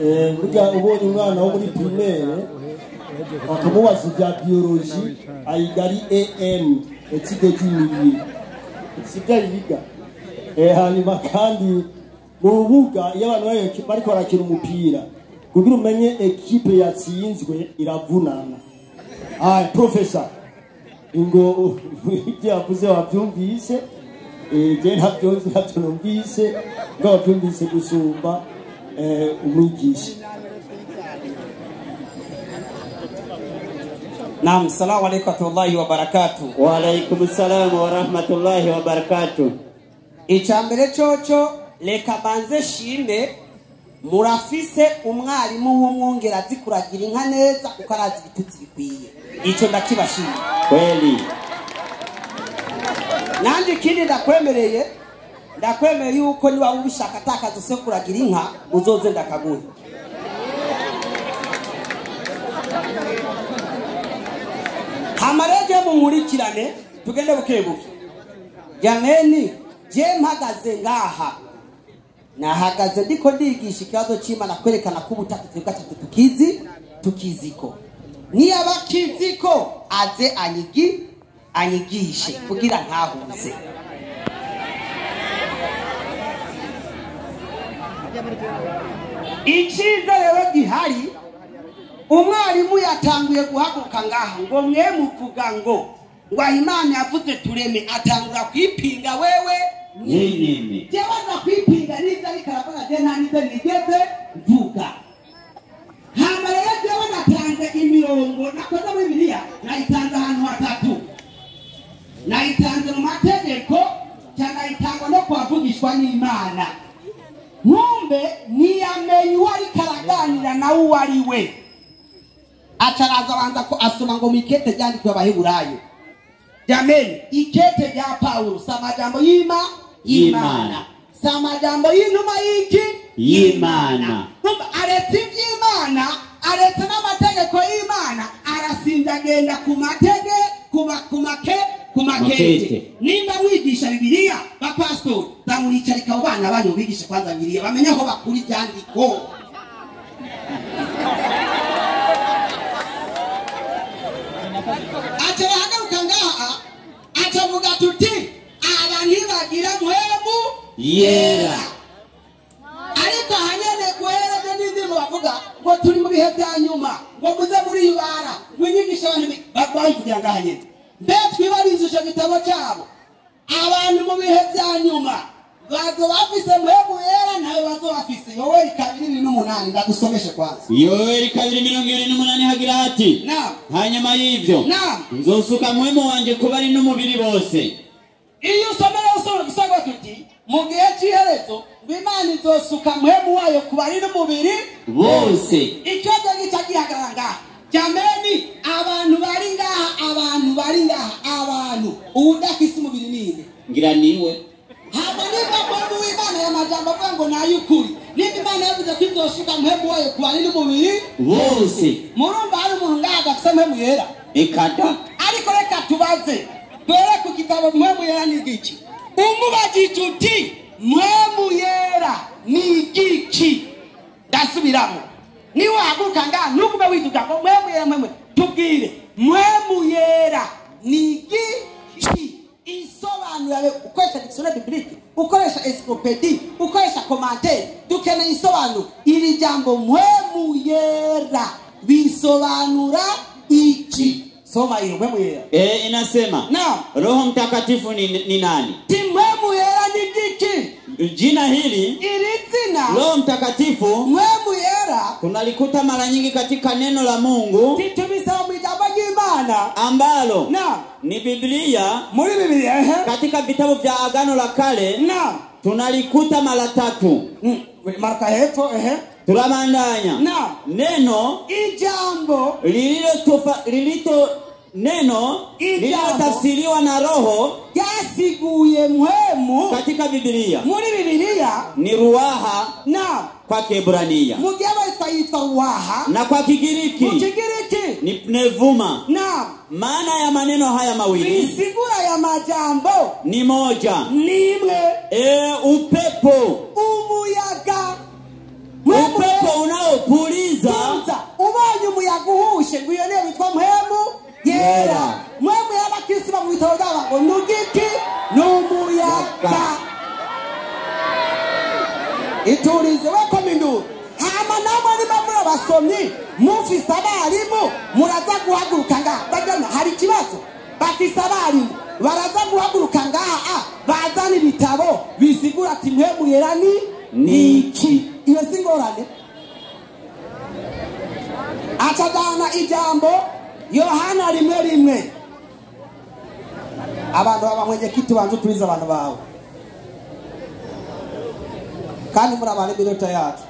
Burya ubonye umwana wo muri primaire bakamubaza ibya biologie, ayiga ari EM, étude du milieu, sibyo yiga. Hanyuma kandi mu rubuga iyo abantu bariko barakina umupira, kugira umenye ekipe yatsinzwe iravunana. Ah, professor, ingo ibyo yavuze wabyumvise? Je ntabyo nzi, ntabyo numvise, ngo wabyumvise gusumba umwigisha. Naam, salamu alaykum wa rahmatullahi wa barakatuh. Wa alaykum salam wa rahmatullahi wa barakatuh. Icambere coco reka banze shime, murafise umwarimu w'umwungera azi kuragira inka neza uko arazi ibitutsi bikwiye. Ico ndakibashimye. Kweli. Nanje ikindi ndakwemereye yuko niba ubishaka atakaza se kuragira inka uzoze ndakaguhe. Hamareje munkurikirane tugende bukebuke. Jameni, je mpagaze ngaha, nahagaze ndiko ndigisha ikibazo c'Imana kwerekana ko ubutatu twebwe atatu tukizi, tukiziko. Niba kiziko aze anyigishe kugira ntahuze. Iciza rero gihari, umwarimu yatanguye guhaguruka ngaha ngo mwe muvuga ngo Imana yavuze tureme, atangura kwipinga wewe nyine. Jewe na kwipinga niza ariko je nta nize nigeze mvuga. Hama rero jewe natanze imirongo nakoze muri Bibiliya, nayitanze ahantu hatatu. Nayitanze mu mategeko, cyangwa nayitangwa no kwavugishwa n'Imana. Nkumbe ntiyamenye uwo ariko araganira nawe uwo ari we. Acaraza abanza ko asoma ngo mwikete ryandikiwe Abaheburayo. Jameni, ikete rya Paulo si amajambo y'Imana, si amajambo y'intumwa y'iki? Y'Imana. Aretse iby'Imana, aretse n'amategeko y'Imana, arasinda agenda ku matege, ku makete. Nimba mwigisha Bibiliya, bapastori, bamuricarika abo bana banyu bigishe kwanza Bibiliya, bamenye aho bakura ibyandiko. Aca bahagaruka ngaha, acavuga tuti aba ntibagira mpwemu yera. Ariko hanyene guhera byo n'indimu bavuga ngo turi mu bihe bya nyuma, ngo muze muri ibara, ngo inyigisho abantu babivugira ngaha nyene. Mbe twibarize ico gitabo cabo, abantu mu bihe bya nyuma bazo bafise mpwemu yera, ntayo bazo bafise. Yoweri 2:8 ndagusomeshe kwanza. Yoweri 2:28 hagira hati: Naam. Hanyuma y'ivyo, Naam, nzosuka mpwemu wanje kuba ari n'umubiri bose. Iyo usomera usoma tuti mu gihe cy'iherezo ngo Imana izosuka mpwemu wayo kuba ari n'umubiri bose. Ikibazo gica gihagarara ngaha. Jameni, abantu bari ngaha, abantu bari ngaha, abantu uwudafise umubiri ninde? Ngira niwe. Hama nimba mpwemu w'Imana ya majambo avuga ngo nay'ukuri, nimba Imana yavuze ko izosuka mpwemu wayo kuba ari n'umubiri bose, murumva hari umuntu ngaha adafise mpwemu yera? Ekada. Ariko reka tubaze, dore ku gitabo mpwemu yera ni igiki? Umubajije uti mpwemu yera ni igiki? Ndasubiramo. Niwe haguruka ngaha ntugume widuga ngo mpwemu yera, mpwemu. Tubwire mpwemu yera ni igiki? Isobanura, ukoresha dictionnaire biblique, ukoresha encyclopédie, ukoresha commentaire, dukeneye isobanuro. Iri jambo mpwemu yera bisobanura iki? Soma hiyo mpwemu yera. Inasema Naam. Roho Mtakatifu ni nani? Ti mpwemu yera ni giki? Jina hili, iri zina Roho Mtakatifu mpwemu yera, tunalikuta mara nyingi katika neno la Mungu titubisaba mu ijambo ry'Imana ambalo Naam. ni Biblia. Muri Biblia, katika vitabu vya Agano la Kale Naam. tunalikuta mara tatu. Marka hepfo, Turabandanya. Naam. Neno ijambo neno lililotafsiriwa na Roho yasiguye mpwemu katika Biblia, muri Biblia ni ruaha. Naam. Kwa Kiebrania mu gihe yitwa ruaha, na kwa Kigiriki mu Kigiriki ni pneuma. Naam. Maana ya maneno haya mawili, isigura ya majambo ni moja, ni imwe. Upepo, umuyaga, upepo Puliza. Ubonye umuyaga uhushe ngo iyo niyo witwa mpwemu yera. Mpwemu y'abakristo mu bitabo byabo ngo ni ugiki? Ni umuyaga. Iturize wekoma induru. Hama namwe niba muri abasomyi mufise abarimu muraza guhaguruka ngaha. Bagana hari ikibazo, bafise abarimu baraza guhaguruka ngaha bazana ibitabo bisigura ati mpwemu yera ni iki. Iyo si ingorane. Acadana ijambo Yohana 1:1. Abantu baba kitu banzu tuliza abantu bawe. Kandi muri abantu minota yacu.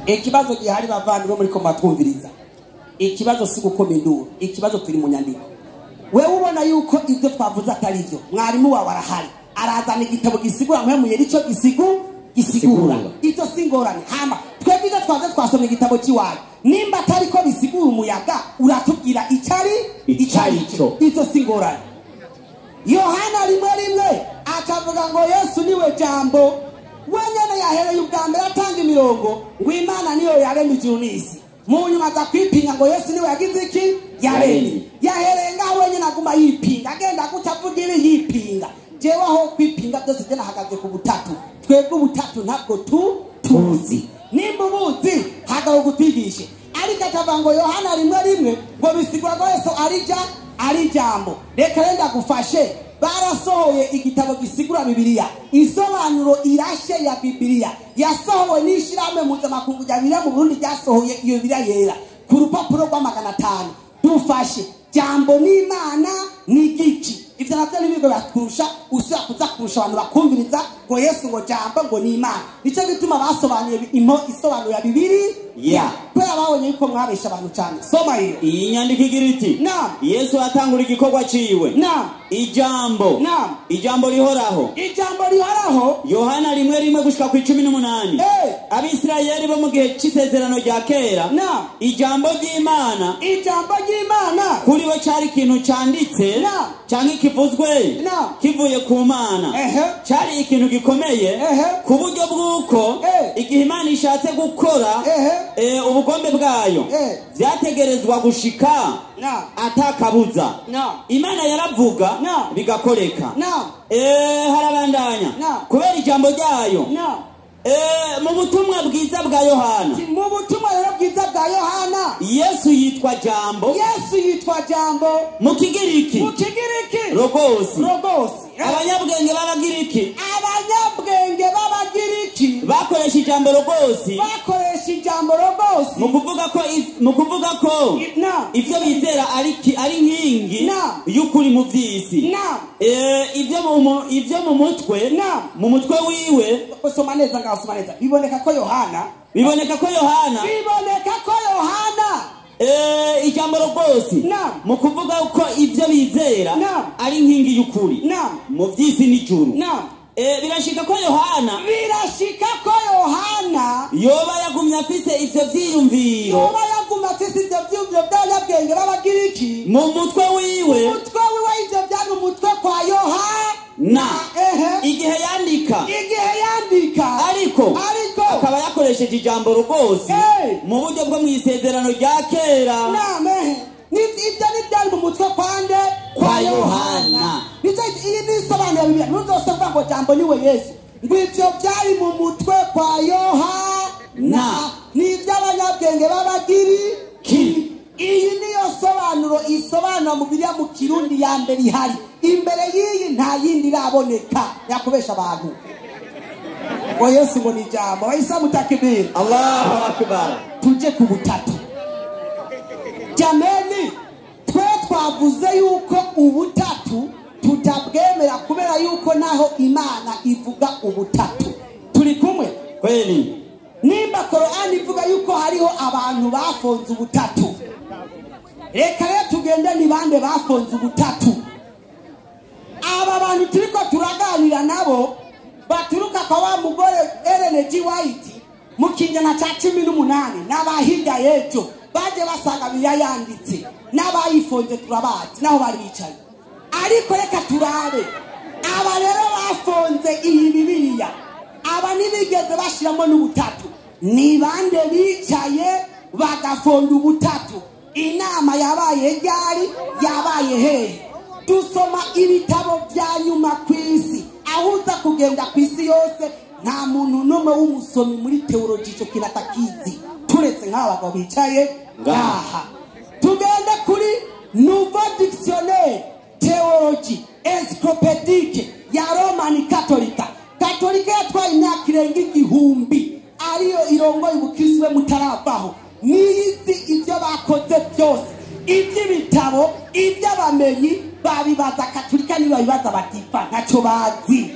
Ikibazo gihari bavandimwe muri ko matwumviriza. Ikibazo si gukoma induru, ikibazo turi mu nyandiko. Wewe ubona yuko ibyo twavuze atari byo. Mwarimu wawe arahari. Arazana igitabo gisigura mpwemu yera ico gisigura. Icyo si ingorane. Hama twebwe ibyo twaze twasomye igitabo cy'iwacu. Nimba atari ko bisigura umuyaga uratubwira icari icyo. Icyo si ingorane. Yohana 1:1 akavuga ngo Yesu niwe jambo. Wenyene yahereye ubwa mbere atanga imirongo ngo Imana niyo yaremye ijuru n'isi. Mu nyuma aza kwipinga ngo Yesu niwe yagize iki? Yaremye. Yahereye ngaho wenyene aguma yipinga, agenda guca avuga ibi yipinga. Jewe aho kwipinga byose je nahagaze ku butatu. Twebwe ubutatu ntabwo tuzi. Nimba ubuzi hagaho gutwigishe. Ariko akavuga ngo Yohana 1:1 ngo bisigura ngo Yesu ari jambo. Reka renda gufashe. Barasohoye igitabo gisigura Bibiliya. Isobanuro irashe ya Bibiliya yasohowe n'ishirahamwe mpuzamakungu rya Bibiliya mu Burundi ryasohoye iyo Bibiliya yera ku rupapuro rwa 500. Dufashe jambo n'Imana ni giki. Ivyo navyo nibigo bakurusha usira kuza kurusha abantu bakumviriza ngo Yesu ngo jambo ngo ni Imana. Nico gituma basobanuye isobanuro ya Bibiliya. Kubera babonye yuko mwabesha abantu cyane. Soma iyo. Iyi nyandiko igira iti: Naam. Yesu atangura igikorwa ciwe. Naam. Ijambo. Naam. Ijambo rihoraho. Ijambo rihoraho. Yohana 1:1 gushika ku 18. Abisirayeli bo mu gihe c'isezerano rya kera. Naam. Ijambo ry'Imana. Ijambo ry'Imana. Kuri bo cari ikintu canditse. Naam. Canke kivuzwe. Naam. Kivuye ku Mana. Cari ikintu gikomeye. Ku buryo bw'uko igihe Imana ishatse gukora ubugombe bwayo vyategerezwa gushika atakabuza. Imana yaravuga bigakoreka. Harabandanya kubera ijambo ryayo. Mu butumwa bwiza bwa Yohana. Mu butumwa rero bwiza bwa Yohana. Yesu yitwa jambo. Yesu yitwa jambo. Mu Kigiriki. Mu Kigiriki. Rogosi. Rogosi. Abanyabwenge b'Abagiriki. Abanyabwenge b'Abagiriki bakoresha ijambo rogosi. Bakoresha ijambo rogosi. Mu kuvuga ko ivyo bizera ari nkingi y'ukuri mu vy'isi. Ivyo mu mutwe. Mu mutwe wiwe. Soma neza ngaho, soma neza. Biboneka ko Yohana. Biboneka ko Yohana. Biboneka ko Yohana. Ijambo rogosi. Mu kuvuga ko ivyo bizera ari nkingi y'ukuri mu vy'isi n'ijuru. Birashika ko Yohana. Birashika ko Yohana yoba yagumye afise ivyo vyiyumviro. Yoba yagumye afise ivyo vyiyumviro by'abanyabwenge b'Abagiriki mu mutwe wiwe. Mu mutwe wiwe ivyo vyari mu mutwe kwa Yohana. Igihe yandika. Igihe yandika. Ariko akaba yakoresheje ijambo rogosi mu buryo bwo mw'isezerano rya kera. Ibyo ni byari mu mutwe kwande kwa Yohana. Nicyo iyi ni isobanuro ya Bibiliya. Ntuzose ngo jambo niwe Yesu. Ngo ibyo byari mu mutwe kwa Yohana. Ni iby'abanyabwenge b'Abagiriki. Iyi niyo sobanuro isobanura mu Bibiliya mu Kirundi ya mbere ihari. Imbere y'iyi nta yindi iraboneka yakubesha abantu. Ngo Yesu ngo ni jambo. Waislamu takbir. Allahu akbar. Tuje ku butatu. Jameni, twe twavuze yuko ubutatu tutabwemera kubera yuko naho Imana ivuga ubutatu. Turi kumwe? Kweli. Nimba Korani ivuga yuko hariho abantu bafonze ubutatu. Reka rero tugende ni bande bafonze ubutatu. Aba bantu turiko turaganira nabo baturuka kwa wa mugore Ellen G. White mu kinyana ca 18 n'abahiga yejo baje basanga Bibiliya yanditse n'abayifonze turabazi naho bari bicaye. Ariko reka turabe aba rero bafonze iyi Bibiliya Aba ntibigeze bashiramo n'ubutatu. Ni bande bicaye bagafonda ubutatu? Inama yabaye ryari? Yabaye hehe? Dusoma ibitabo bya nyuma ku isi. Aho uza kugenda ku isi yose nta muntu n'umwe w'umusomi muri teoloji ico kintu atakizi, turetse nk'aba bagabo bicaye ngaha. Tugende kuri Nouveau Dictionnaire Théologie Encyclopédique ya Roman Katolika. Katolika yatwaye imyaka irenga 1000 ariyo irongoye ubukristo mutaravaho. Niyizi ibyo bakoze byose, iby'ibitabo, iby'abamenyi babibaza Katolika, nibabibaza batifa ntacyo bazi.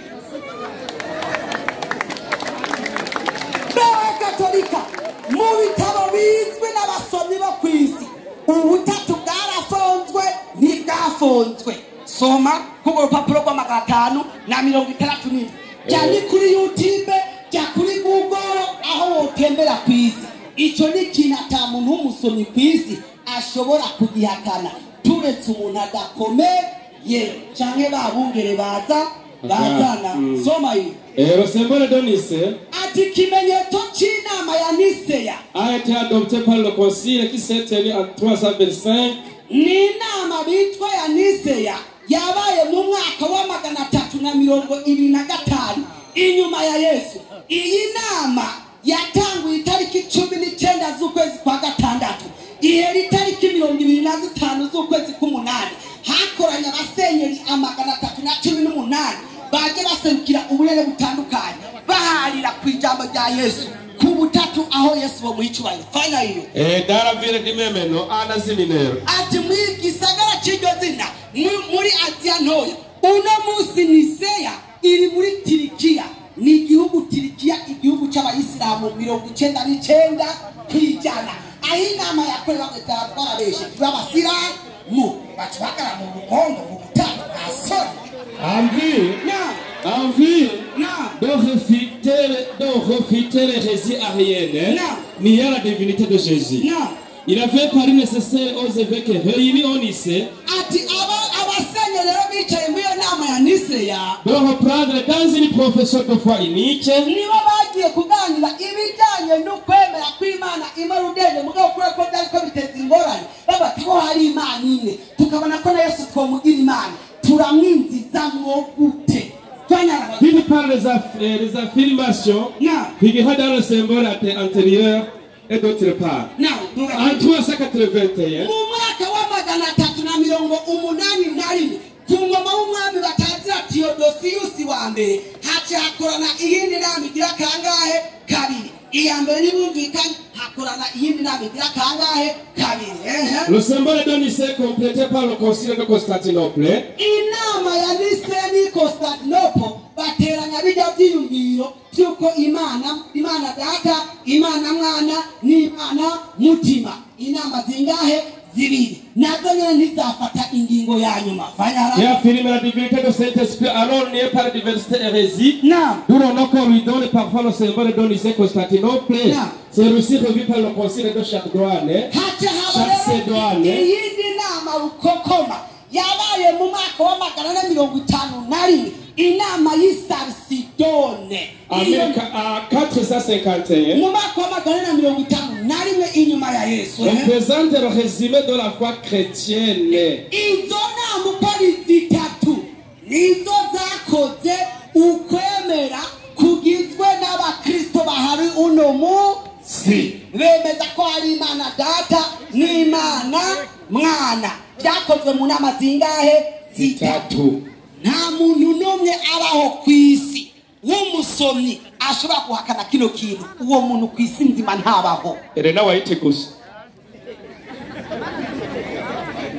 Bewe Katolika mu bitabo bizwi n'abasomyi bo ku isi, ubutatu bwarafonzwe ntibwafonzwe. Soma ku rupapuro rwa 567, jya ni kuri YouTube, jya kuri Google, aho wotembera ku isi. Icyo ni ikintu ata muntu w'umusomyi ku isi ashobora kugihakana, turetse umuntu adakomeye canke babungere baza bazana. Soma iyi. Le symbole de Nicée ati ikimenyetso c'inama ya Niseya a été adopté par le concile qui s'est tenu en 325. Ni inama bitwa ya Niseya yabaye mu mwaka wa 325 inyuma ya Yesu. Iyi nama yatanguye itariki 19 z'ukwezi kwa gatandatu, ihera itariki 25 z'ukwezi k'umunani. Hakoranye abasenyeri 318 baje baserukira uburere butandukanye, baharira ku ijambo rya Yesu ku butatu, aho Yesu bo muhicubahiro. Fanya iyo. Dans la ville du même nom, en Asie mineure. Ati mu gisagara cy'iryo zina muri Aziya ntoya. Uno munsi Niseya iri muri Tirikiya. Ni igihugu Tirikiya, igihugu cy'abayisilamu 99%. Aho inama yakorewe twarabeshe b'abasilamu batwagara mu mugongo mu butatu bwa soni. En vue de refuter l'hérésie arienne niant la divinité de Jésus. Il avait paru nécessaire aux évêques réunis au Nicée de reprendre dans une profession de foi unique d'une part les affirmations figurant dans le symbole antérieur et d'autre part. En 381, ku ngoma w'umwami batazira Theodosius wa mbere, haca hakorana iyindi nama igira kangahe? Kabiri. Iya mbere ntibumvikanye, hakorana iyindi nama igira kangahe? Kabiri. Le symbole de Nicée complété par le concile de Constantinople. Inama ya Nicée ni Constantinople bateranya bijya byiyumviro by'uko Imana, Imana Data, Imana Mwana n'Imana Mutima. Inama zingahe? Zibiri. Nazo nyene ntizafata ingingo ya nyuma. Et affirme la divinité de Saint-Esprit alors niée par diversité hérésie. D'où l'on encore lui donne parfois le symbole de Nicée Constantinople. C'est aussi revu par le concile de Chalcédoine. Iyindi nama rukokoma yabaye mu mwaka wa 451, inama y'Isalsidone en 451. Mu mwaka wa 451 inyuma ya Yesu. Représente le résumé de la foi chrétienne. Izo nama uko ari zitatu nizo zakoze ukwemera kugizwe n'abakristo bahari uno munsi. Bemeza ko hari Imana Data n'Imana Mwana. Byakozwe mu nama zingahe? Zitatu. Nta muntu n'umwe abaho ku isi w'umusomyi ashobora guhakana kino kintu. Uwo muntu ku isi nzima ntabaho. Elena White gusa.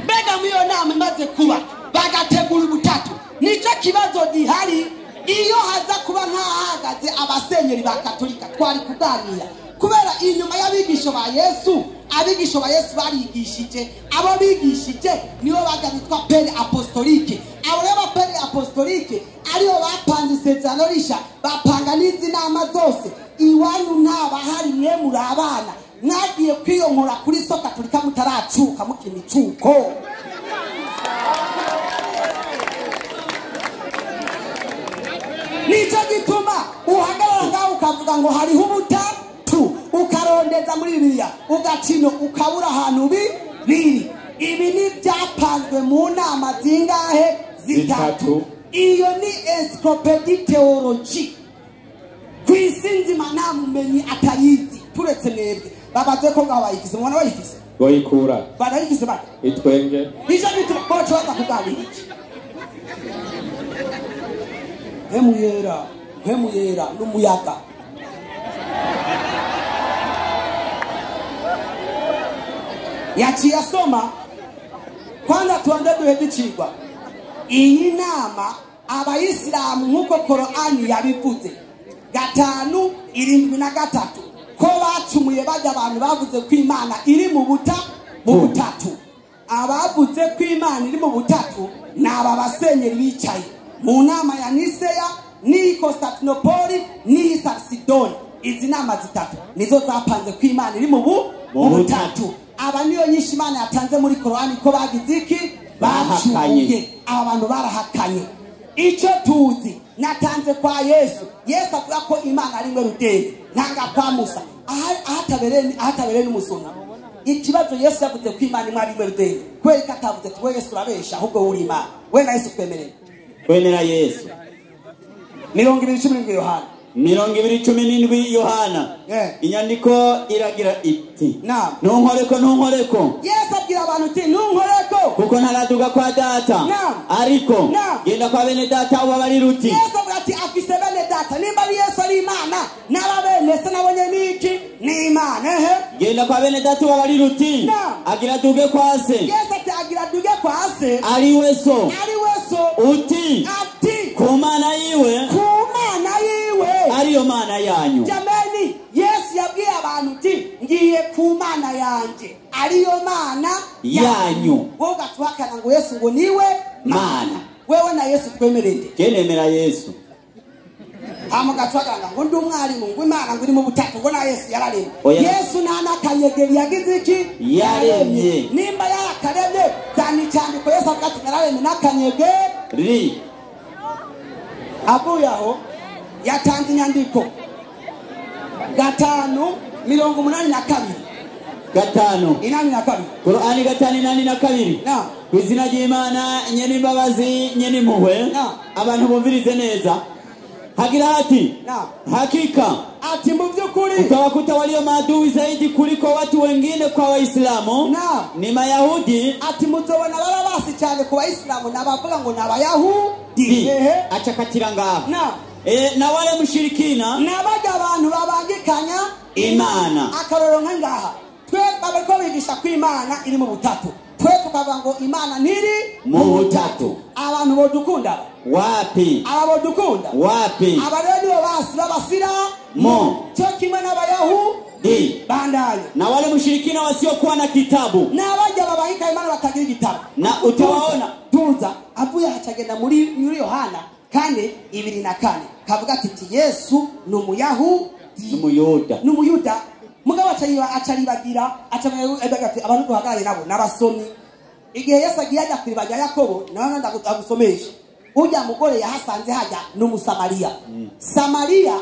Mbega muri iyo nama imaze kuba bagategura ubutatu, nicyo kibazo gihari. Iyo haza kuba nk'ahahagaze abasenyeri ba Katolika twari kuganira, kubera inyuma y'abigisho ba Yesu, abigisho ba Yesu barigishije, abo bigishije nibo bagabitwa pere apostolique. Abo rero pere apostolique aribo bapanze isezerano risha, bapanga n'izi nama zose. Iwanyu ntabahari mwe muri abana mwagiye kwiyonkora kuri so Katolika mutaracuka mukina icuko. Nicyo gituma uhagarara ngaho ukavuga ngo hariho ubutatu, ukarondeza muri Bibiliya ugacino ukabura ahantu biri. Ibi ni byapanzwe mu nama zingahe? Zitatu. Iyo ni encyclopédie théologie ku isi nzima, nta mumenyi atayizi turetse mwebwe. Babaze ko ngaho bayifise, mubona bayifise Goyikura barayifise bate? Itwenge. Nicyo gituma boco baza kuganira iki? Mpemu yera n'umuyaga. Yaciye asoma. Kwanza tuanze duheze icigwa. Iyi nama abayisilamu nk'uko Korani yabivuze 5:73 ko bacumuye bajya abantu bavuze ko Imana iri mu butatu. Abavuze ko Imana iri mu butatu ni aba basenyeri bicaye mu nama ya Niseya n'iyi Konstantinopoli n'iyi Sarsidoni. Izi nama zitatu nizo zapanze ko Imana iri mu butatu. Aba niyo nyinshi Imana yatanze muri Korani ko bagize iki? Bacumuye. Aba bantu barahakanye. Icyo tuzi natanze kwa Yesu. Yesu avuga ko Imana ari imwe rudende, ntanga kwa Musa ahatabereye n'umusonga. Ikibazo Yesu yavuze ko Imana imwe ari imwe rudende, kubera ko atavuze ati we Yesu urabesha ahubwo uri Imana. We na Yesu twemereye. Kwemera Yesu. 20:17 Yohana. 20:17 Yohana. Inyandiko iragira iti: Ntunkoreko, ntunkoreko. Yesu abwira abantu ati ntunkoreko, kuko ntaraduga kwa data. Ariko genda kwa bene data ubabarire uti. Yesu avuga ati afise bene data. Nimba ari Yesu ari Imana, n'aba bene se nabonye niki? Ni Imana. Genda kwa bene data ubabarire uti agira duge kwa se. Yesu ati agira duge kwa se, ari we so, ari we so, uti ati ku Mana yiwe, ku Mana yiwe ariyo Mana yanyu. Jamani, Yesu yabwiye abantu ati ngiye ku Mana yanje ariyo Mana yanyu. Wowe ugatuhakana ngo Yesu ngo niwe Mana. Wewe na Yesu twemerende. Je nemera Yesu. Hama ugatuhakana ngo ndi umwarimu, ngo Imana ngo iri mu butatu, ngo na Yesu yararemye. Yesu nta n'akanyegeri yagize iki? Yaremye. Nimba yarakaremye cyane cyane ko Yesu avuga ati nararemye n'akanyegeri. Avuye aho yatanze inyandiko 5:82. 5:82. Qur'ani 5:82. Ku izina ry'Imana nyene imbabazi nyene impuhwe. Abantu bumvirize neza. Hagira hati hakika ati mu by'ukuri utawakuta walio maadui zaidi kuliko watu wengine kwa Waislamu ni Mayahudi. Ati muzobona baba basi cyane ku Waislamu nabavuga ngo n'Abayahudi. Acakatira ngaho na wale mushirikina nabaga abantu babangikanya Imana. Akaroro nkangaha twe bariko bigisha ko Imana iri mu butatu, twe tukavuga ngo Imana ntiri mu butatu. Abantu bodukunda wapi? Aba bodukunda wapi? Aba rero nibo basi babasira mo cyo kimwe n'Abayahudi bandanye na wale mushirikina wasiokuwa na kitabu n'abajya babangikanya Imana batagira igitabo. Na utawaona tuza avuye hacagenda muri Yohana 4:24 kavuga ati Yesu ni Umuyahudi n'Umuyuda. N'Umuyuda. Mugabo acaribagira ati abantu duhagarare nabo n'abasomyi. Igihe Yesu agiye ajya kwiriba rya Yakobo, nawe ndagusomesha. Ujya mugore yahasanze hajya n'Umusamariya. Samariya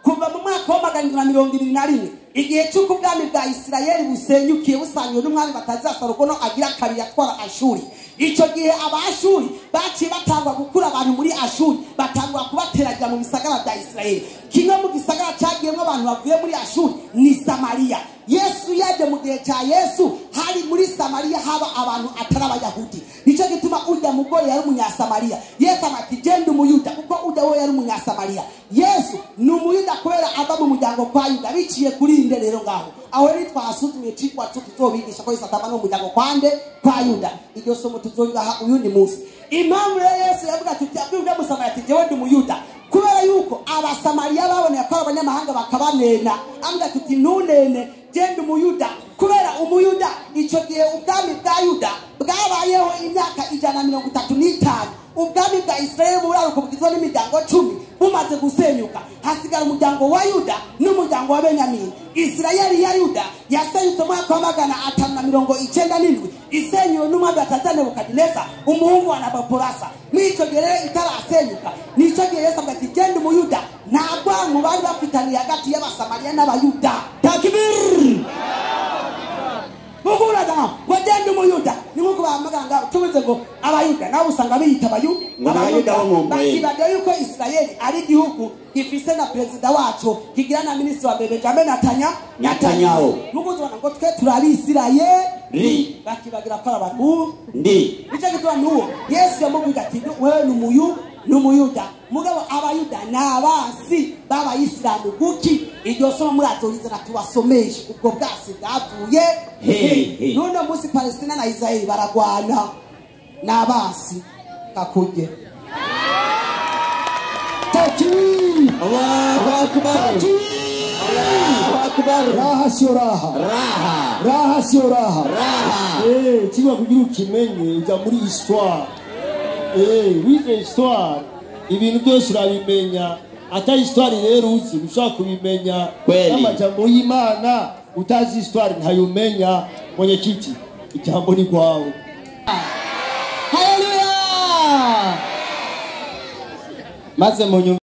kuva mu mwaka wa 721 igihe cy'uko ubwami bwa Isirayeli busenyukiye busangiwe n'umwami batazi Sarugono agira kabiri atwara Ashuri. Icyo gihe Abashuri baciye batangwa gukura abantu muri Ashuri, batangwa kubateragira mu bisagara bya Isirayeli. Kimwe mu gisagara cyagiyemo abantu bavuye muri Ashuri ni Samariya. Yesu yaje mu gihe cya Yesu hari muri Samariya haba abantu atari Abayahudi. Nicyo gituma ujya mugore yari umunyasamariya. Yesu ati genda umuyuda, kuko ujya we yari umunyasamariya. Yesu ni umuyuda kubera ava mu muryango kwa Yuda biciye kuri inde rero ngaho. Aho rero twasuzumiye cikwa tuzobigisha ko Yesu atava no mu muryango kwande kwa Yuda. Iryo somo tuzobibaha uyundi munsi. Impamvu rero Yesu yavuga ati abwira Musamariya ati jewe ndi umuyuda, kubera yuko Abasamariya baboneye ko abanyamahanga bakabanena. Ambwa ati ntunene genda umuyuda, kubera umuyuda icyo gihe ubwami bwa Yuda bwabayeho imyaka 135. Ubwami bwa Israeli buraruko bugizwe n'imiryango 10 bumaze gusenyuka, hasigara umuryango wa Yuda n'umuryango wa Benyamini. Israeli ya Yuda yasenyutse mu mwaka wa 597, isenyuwe n'umwami wa Nebukadineza umuhungu wa Nabopolasa. Mw'ico gihe rero itarasenyuka, nico gihe Yesu avuga ati genda umuyuda, nta rwango bari bafitaniye hagati y'Abasamariya n'Abayuda. Takbir! Muguraga ngo genda umuyuda, ni nkuko bahamagara tubuze ngo Abayuda nabo usanga biyita Abayuda, bakibagira yuko Israeli ari igihugu gifise na perezida waco, kigira na minisitiri wa mbere Benjamin Netanyahu. Muguzwana ngo twe turi Abisirayeli, bakibagira ko abantu ndi. Nico gituma nuwo Yesu yamubwira ati wewe ni umuyuda. Mugabo Abayuda ni abansi b'Abayisilamu. Kuki iryo somo murazoriza tubasomeshe ubwo bwasi bwavuye hehe? N'uno munsi Palestina na Israeli baragwana n'abansi kakuje. Takbir! Allahu akbar! Allahu akbar! Raha sio raha. Raha! Raha sio raha. Raha! Kiba kugira ukimenye uja muri histoire. Wize histoire ibintu byose urabimenya. Atari histoire rero uzi ushaka kubimenya. N'amajambo y'Imana utazi histoire ntayumenya. Mwenyekiti, ijambo ni kwawe. Haleluya! Maze mu